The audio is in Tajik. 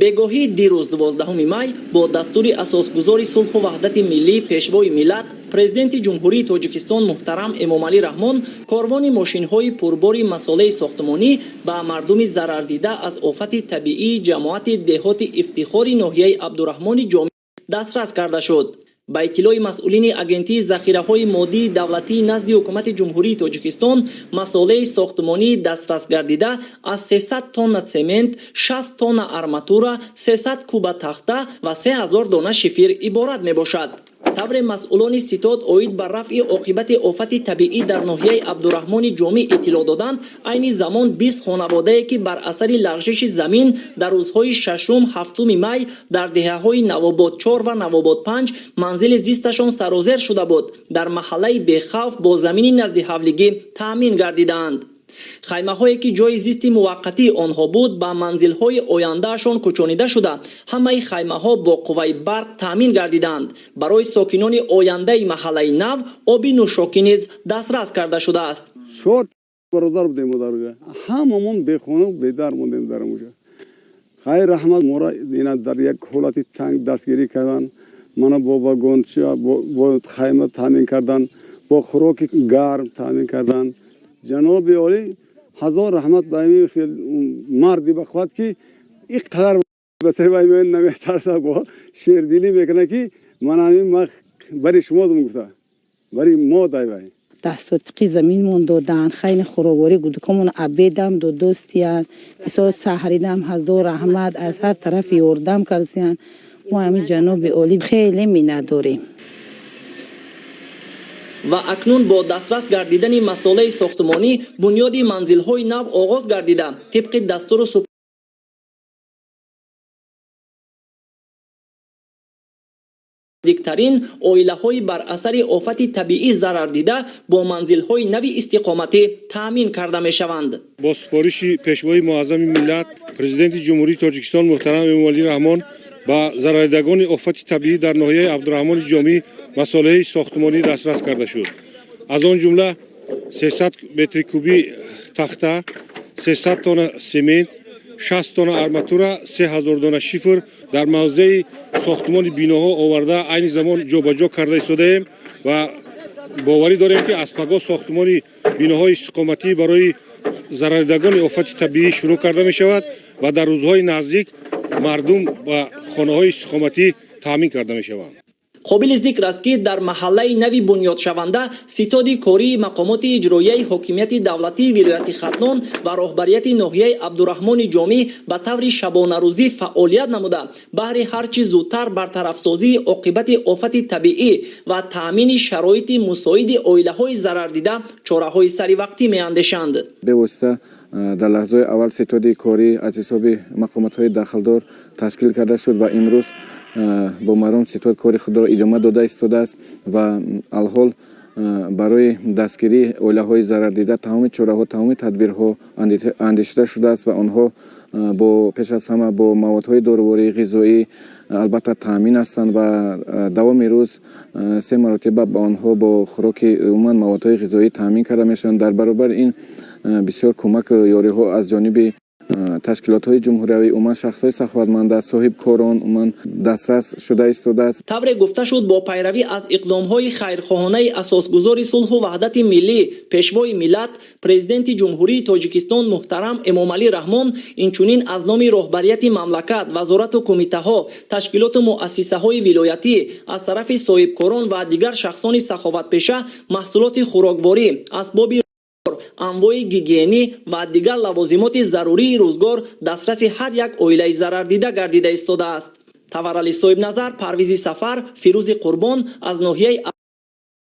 Бегоҳии дирӯз, 12 май, бо дастури асосгузори сулҳу ваҳдати миллӣ, Пешвои миллат, Президенти Ҷумҳурии Тоҷикистон муҳтарам Эмомалӣ Раҳмон, корвони мошинҳои пурбори масолеҳи сохтмонӣ ба мардуми зарардида аз офати табиии ҷамоати деҳоти Ифтихори ноҳияи Абдураҳмони Ҷомӣ дастрас карда шуд. Ба иттилои масъулини Агентии захираҳои моддии давлатии назди Ҳукумати Ҷумҳурии Тоҷикистон, масолеҳи сохтмонии дастрас гардида аз 300 тонна цемент, 60 тонна арматура, 300 куба тахта ва 3000 дона шифир иборат мебошад. Тавре масъулони ситод оид ба рафъи оқибати офати табиӣ дар ноҳияи Абдураҳмони Ҷомӣ иттилоъ доданд, айни замон 20 хонаводае, ки бар асари лағжиши замин дар рӯзҳои шашум, ҳафтуми май дар деҳаҳои Навобод 4 ва Навобод 5 манзили зисташон сарозер шуда буд, дар маҳаллаи Бехавф бо замини назди ҳавлигӣ таъмин гардидаанд. Хаймаҳое, ки ҷои зисти муваққатии онҳо буд, ба манзилҳои ояндаашон кӯчонида шуда, ҳамаи хаймаҳо бо қувваи барқ таъмин гардиданд. Барои сокинони ояндаи маҳаллаи нав оби нӯшокӣ низ дастрас карда шудааст. Чор бародар будем дар уҷа, ҳамамон бехона, бедар мондем дар онҷа. Хайр, раҳмат, моро ина дар як ҳолати танг дастгирӣ кардан, мана бо вагонча, бо хайма таъмин кардан, бо хӯроки гарм таъмин кардан. Ҷаноби олӣ, ҳазор раҳмат ба ин марди бахват, ки ин қадар ба сари вай наметарса, бо шердилӣ мекунад, ки ман ҳамин ма бари шумо дум гуфта, бари мо дай вай. 10 сотиқи заминмон додан, хайни хӯрокворӣ, гудукомон обедам додостиян, мисол саҳридам. Ҳазор раҳмат, аз ҳар тараф ёрдам кардиян. Мо ҳамин ҷаноби олӣ хеле миннатдорем. Ва акнун бо дастрас гардидани масолеҳи сохтмонӣ бунёди манзилҳои нав оғоз гардида, тибқи дастуру наздиктарин оилаҳои бар асари офати табиӣ зарардида бо манзилҳои нави истиқоматӣ таъмин карда мешаванд. Бо супориши Пешвои муаззами миллат, Президенти Ҷумҳурии Тоҷикистон муҳтарам Эмомалӣ Раҳмон, ба зарардидагони офати табиӣ дар ноҳияи Абдураҳмони Ҷомӣ масолеҳи сохтмонӣ дастрас карда шуд. Аз он ҷумла 300 метри кубӣ тахта, 300 тонна семент, 60 тонна арматура, 3000 дона шифр дар мавзеи сохтмони биноҳо оварда, айни замон ҷобаҷо карда истодаем ва боварӣ дорем, ки аз пагоҳ сохтмони биноҳои истиқоматӣ барои зарардидагони офати табиӣ шурӯъ карда мешавад ва дар рӯзҳои наздик мардум ба хонаҳои истиқоматӣ таъмин карда мешаванд. Қобили зикр аст, ки дар маҳаллаи нави бунёдшаванда ситоди кории мақомоти иҷроияи ҳокимияти давлатии вилояти Хатлон ва роҳбарияти ноҳияи Абдураҳмони Ҷомӣ ба таври шабонарӯзӣ фаъолият намуда, баҳри ҳарчи зудтар бартарафсозии оқибати офати табиӣ ва таъмини шароити мусоиди оилаҳои зарардида чораҳои саривақтӣ меандешанд. Бевосита дар лаҳзаҳои аввал ситоди корӣ аз ҳисоби мақомотҳои дахлдор ташкил карда шуд ва имрӯз бо маром ситод кори худро идома дода истодааст ва алҳол барои дастгирии оилаҳои зарардида тамоми чораҳо, тамоми тадбирҳо андешида шудааст ва онҳо бо пеш аз ҳама бо маводҳои доруворӣ, ғизоӣ албатта таъмин ҳастанд ва давоми рӯз се маротиба ба онҳо бо хӯроки, умуман маводҳои ғизоӣ таъмин карда мешаванд. Дар баробари ин бисёр кӯмаку ёриҳо аз ҷониби ташкилотҳои ҷумҳуриявӣ, умуман шахсҳои саховатманда, соҳибкорон умуман дастрас шуда истодааст. Тавре гуфта шуд, бо пайравӣ аз иқдомҳои хайрхоҳонаи асосгузори сулҳу ваҳдати миллӣ, Пешвои миллат, Президенти Ҷумҳурии Тоҷикистон муҳтарам Эмомалӣ Раҳмон, инчунин аз номи роҳбарияти мамлакат, вазорату кумитаҳо, ташкилоту муассисаҳои вилоятӣ, аз тарафи соҳибкорон ва дигар шахсони саховатпеша маҳсулоти хӯрокворӣ, асбоби, анвои гигиенӣ ва дигар лавозимоти зарурии рӯзгор дастраси ҳар як оилаи зарардида гардида истодааст. Таваррали Соҳибназар, Парвизи Сафар, Фирӯзи Қурбон аз ноҳияи